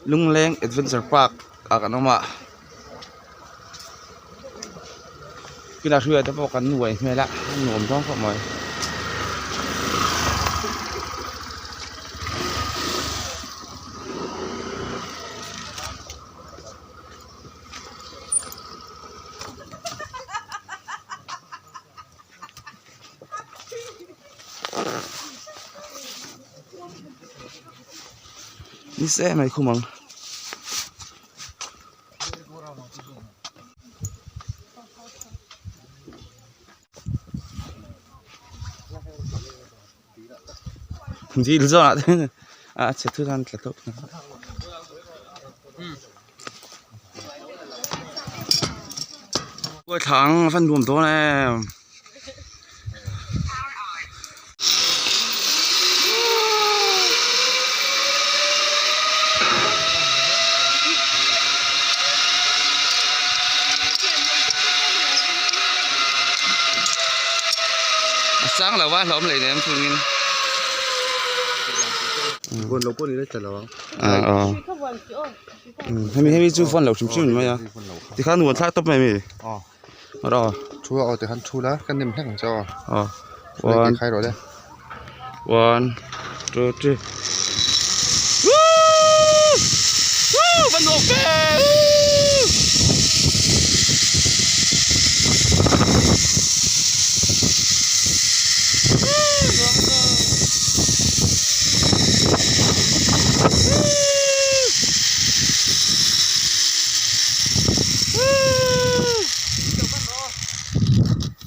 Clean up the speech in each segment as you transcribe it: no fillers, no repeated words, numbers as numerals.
Lungleng adventure park ah kan awm a kila hruai te pawh kan nuai hmel a a nuam dawn khawp mai. Ni se mai khum ang. Dil zawnah te a chhe thut a tla tawp. Thlang a van nuam dawn em. A sang lo va hlawm leh nem chungin. Vawn lo pawh ni lai ta lo ang. Hemi hemi chu vawn lo hrim hrim ni mai a. Tikhan nuam thlak tawp mai mi. Rawh. Thu a aw tikhan thu la ka nem hlek ang che aw. Aw. One. Khai rawh le. One, two, three. Woo! Woo! Van nuam ve! Woo!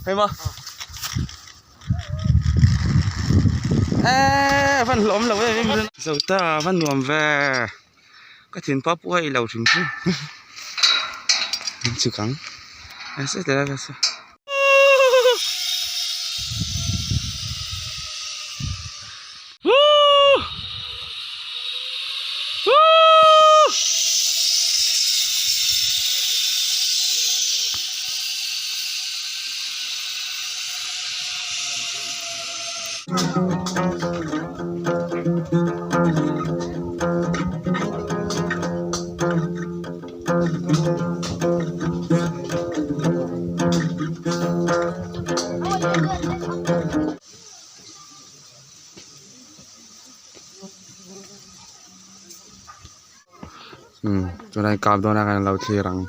Hei ma e van hlawm lo em em zo ta van nuam ve ka thin pa pawh a ei lo hrim hrim chhuk ang Umm tunah hian kap dawn a kan lo thlir ang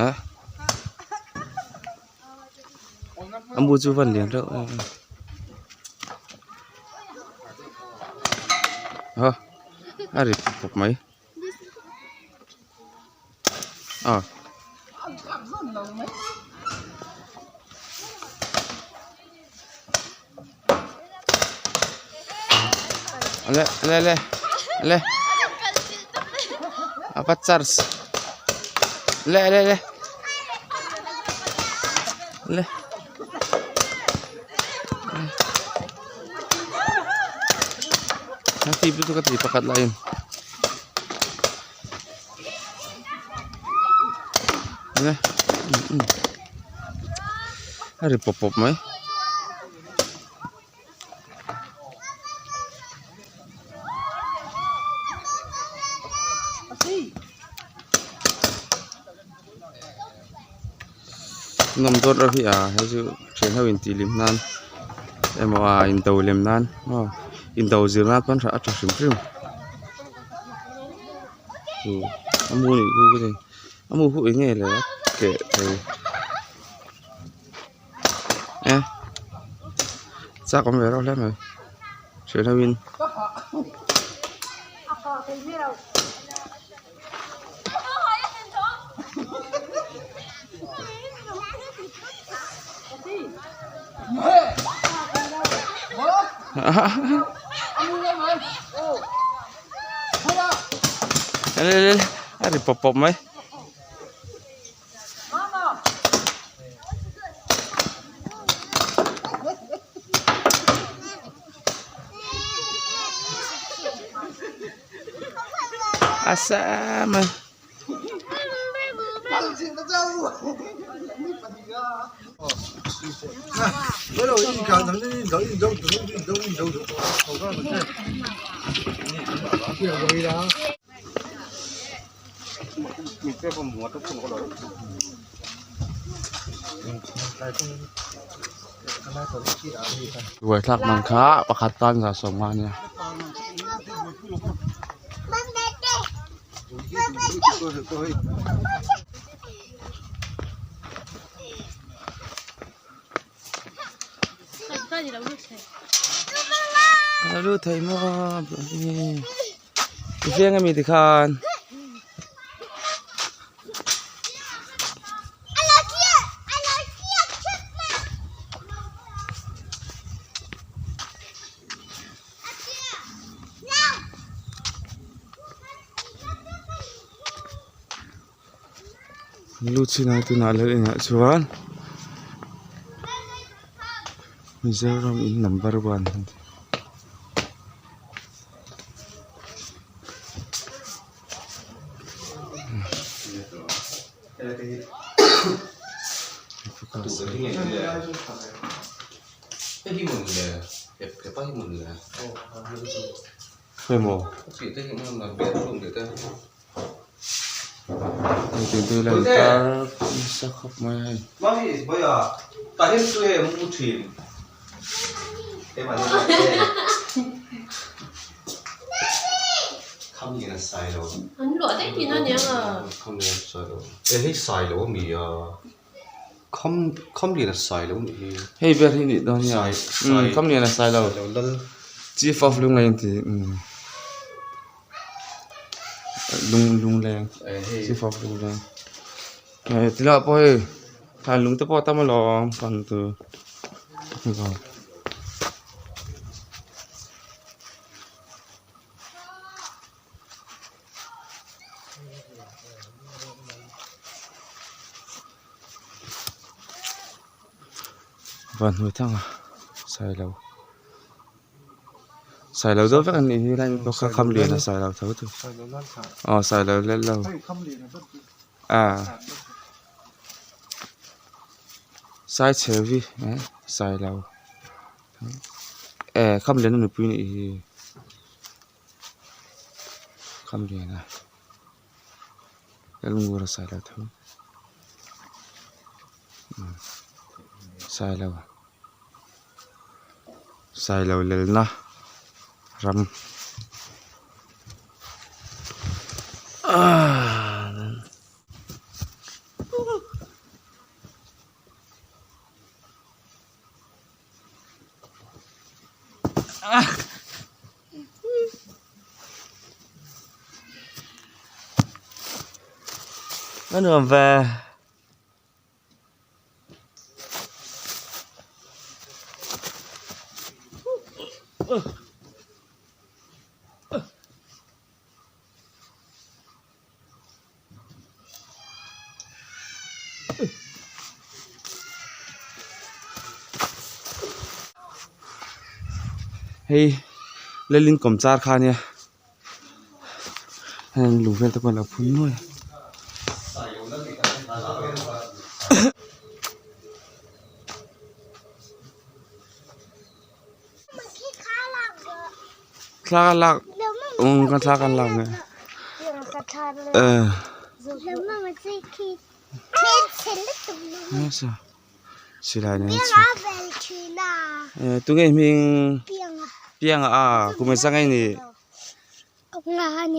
eh a mu chu van lian reuh em em a a ri pawp pawp mai a. Le le le le apa charge le le le le a tip lutuk a ti pakhat laiin. A ri pawp pawp mai. Nawm dawt reuh hi a hei chu thian ho intih hlim nan emaw a indo lem nan aw indo zir nan pawn a tha hrim hrim a mu nih chu ka ti a mu hu eng nge le a keh thei e chak awm ve reuh hle mai thian ho in. A ri pawp pawp mai. A sa mai. Ruai thlak man kha pakhat tan za sawm nga ania. Ka lo lut thei maw i veng ami tikhan. Lu chin a tunah lal inah chuan Mizoram in number one an ti. Khawimaw hei tui tui la tar nasa khawp mai a hei. Hei vel hi nih dawn nia umm Khamliana Sailo Chief of Lunglei an ti umm lung lungleng Chief of Lungleng hei tilai ah pawh hei thlan lung te pawh a tam alawm pan tur. Van hnuai thang a sailo sailo deuh vek an nih hi lai bawk kha kham lian a sailo tho chu aw sailo lel lo a sai chhe vi eh sailo eh kham lian a nupui a nih hi. Kham lian a Lalngura sailo tho sailo sailo lelna ram ahh. A nuam ve. Hei lalin kawm char kha ania heng lung vel te pawh a lo phun nuai a. Thla ka lak umm ka thla ka lak nge eh silai nen eh tunge hming pianga a kum engzah nge ni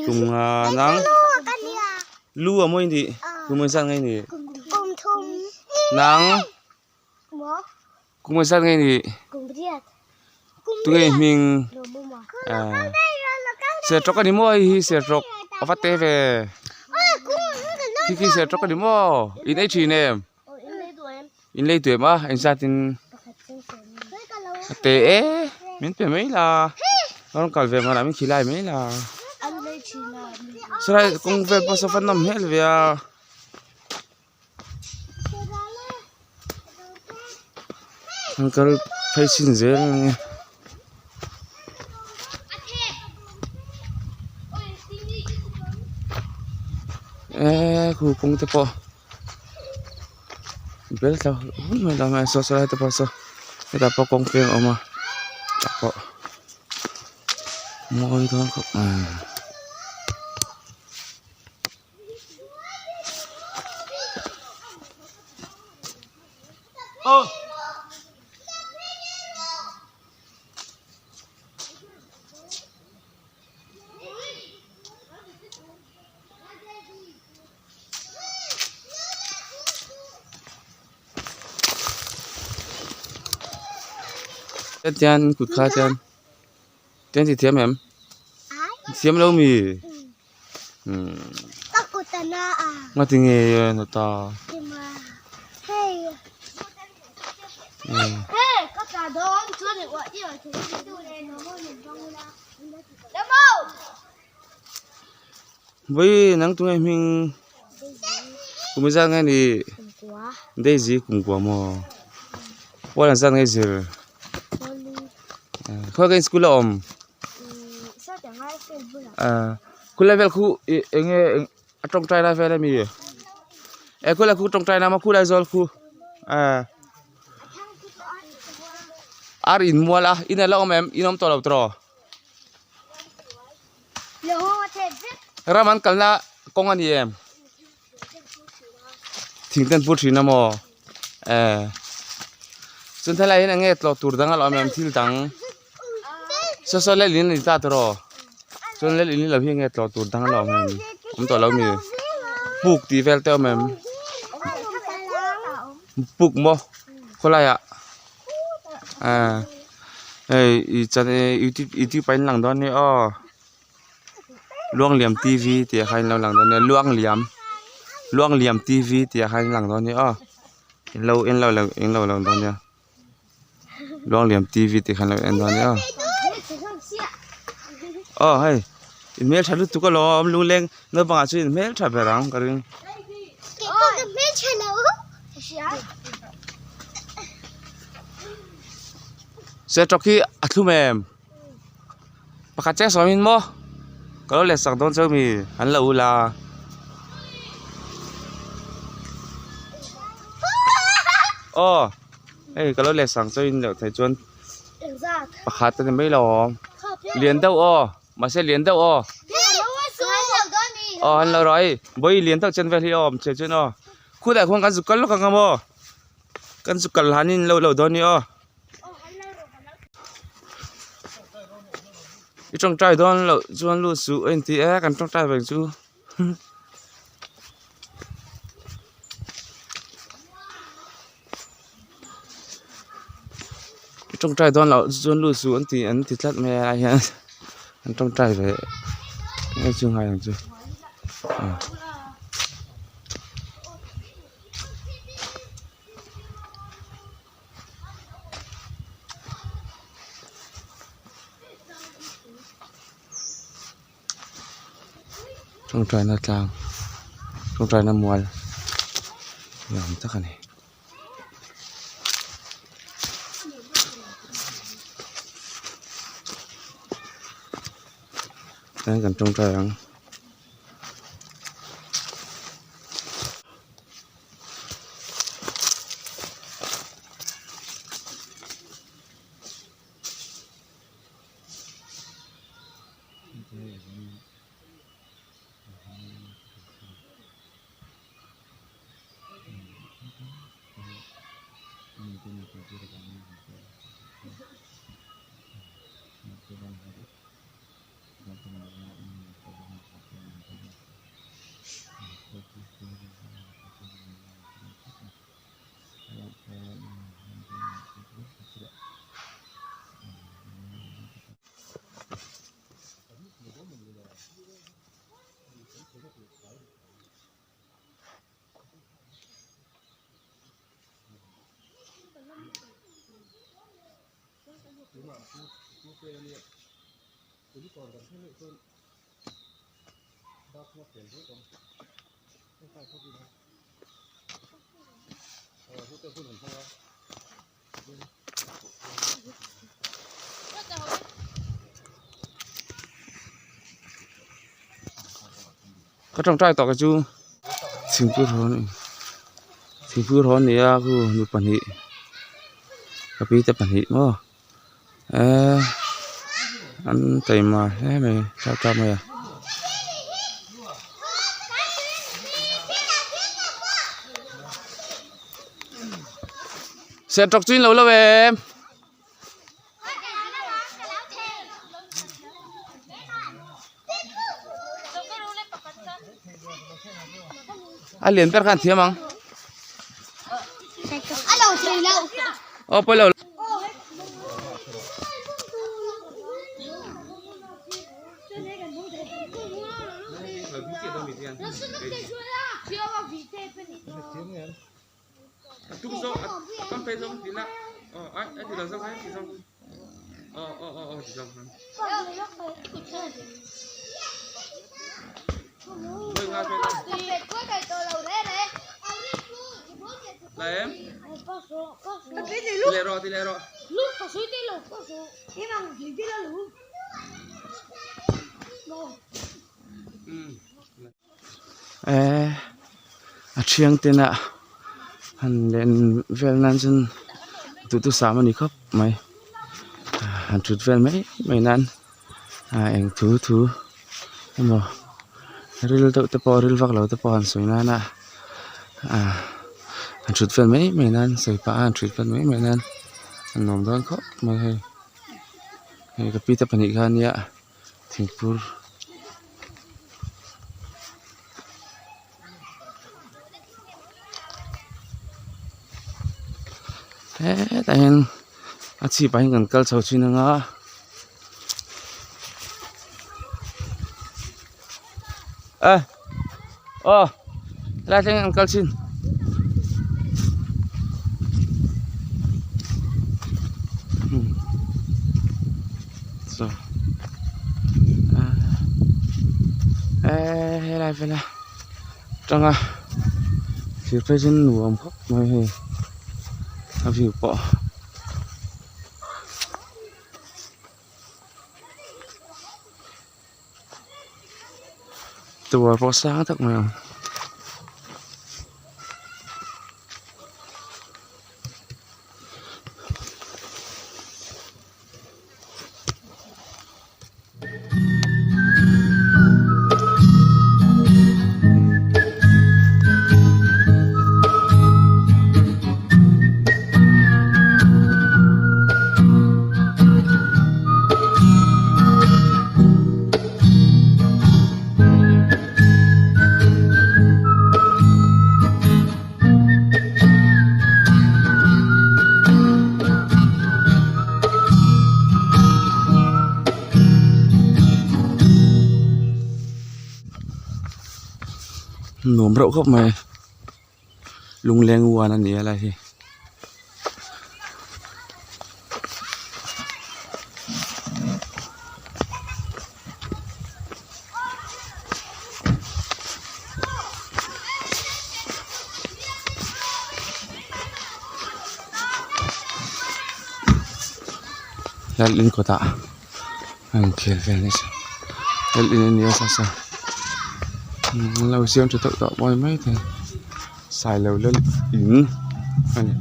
kum nga nang lu a mawi ni kum engzah nge ni nang. Kum zat nge ni tunge hming sertawk a ni maw hei hi sertawk a va te ve khi khi sertawk a ni maw in ei thin em in lei duh em a engzat in a te e min pe mai la rawn kal ve manah min khilai mai la saw lai kawng vel pawh saw va nawm hmel ve a. An kal phei chin zel a ni. Eee khu kawng te pawh. Bel tla hun mai lo mai saw saw lai te pawh saw hetah pawh kawng peng a awm a tah pawh mawi dawn khawp mai. Hetian kut kha chuan chuan ti thiam em thiam lo mi umm ngatinge na ta Vawi nang tunge hming kum zat nge ni Daisy kum kua maw pawl an zat nge zir khawi ka in school a awm khulai vel khu ih eng nge a tawngtai lai vel ami e khulai khu tawngtai na maw khulai zawl khu ar in mual a in a la awm em in awm tawh lo tawh. Ram an kalna kawng a ni em? Thing te an pu thin a maw? Eh chuan helai hian eng nge tlawh tur dang a lo awm em thil dang saw saw lel in a ni ta tawh chuan lel in lo hi eng nge tlawh tur dang a lo awm em awm tawh lo mi puk tih vel te a awm em puk maw khawlaiah ah hei ih channel youtube youtube ah in lang dawn nia aw Luangliam T V tih ah khan in lo lang dawn nia Luangliam Luangliam T V tih ah khan in lang dawn nia aw in lo in lo in lo lang dawn nia Luangliam T V tih khan lo en dawn nia aw aw hei in hmeltha lutuk alawm lungleng naupang ah chuan in hmeltha ber ang ka ring. Sertawk hi a thlum em pakhat chiah sawi in maw ka lo let sak dawn cheu mi an lo ula aw hei ka lo let sak cheu in loh theih chuan pakhat a ni mai lo awm lian deuh aw mahse lian deuh aw aw an lo rawh hei vawi lian deuh chen vel hi a awm che chuan aw khulaiah khuan kan zuk kal lawk ang a maw. Kan chu kal han in lo lo dawn ni aw. I tawngtai dawn loh chuan lut suh a inti e kan tawngtai veng chu. I tawngtai dawn loh chuan lut suh an ti an ti tlat mai a hian an tawngtai ve ngei chu ngai ang chu. Tawngtaina tlang tawngtaina mual ni awm tak a ni. Chuan kan tawngtai ang. Ka tawngtai tawh kei chu thingpui hrawn a ni. Thingphur haw ania khu nu pahnih ka pi te pahnih maw eee an taima hle mai tap tap mai a. Sertawk chu in lo lo em? A lian ber khan thiam ang. Aw pawi lo. Ehh a thiang ten a han len vel nan chuan duhthusam a ni khawp mai han thut vel mai mai nan ah eng thu thu emaw ril deuh te pawh ril vak lo te pawh han sawi nan a ah han thut vel mai mai nan sawi pah a han thut vel mai mai nan a nuam dawn khawp mai hei hei ka pi te pahnih kha ania thingpur. Hetah hian a chhip ah hian kan kal chho thin ang a. E aw helai thleng an kal thin. Saw eh helai vela tanga thir phei chu nuam khawp mai hei a view pawh. Tower pawh sang tak mai ang. Nuam reuh khawp mai lungleng uan a ni a lai hi. Lal in kawtah a inkhel vel nasa lal in a ni a sasa an lo siam tha deuh tawh pawh a ni maithei sailo lal in a ni.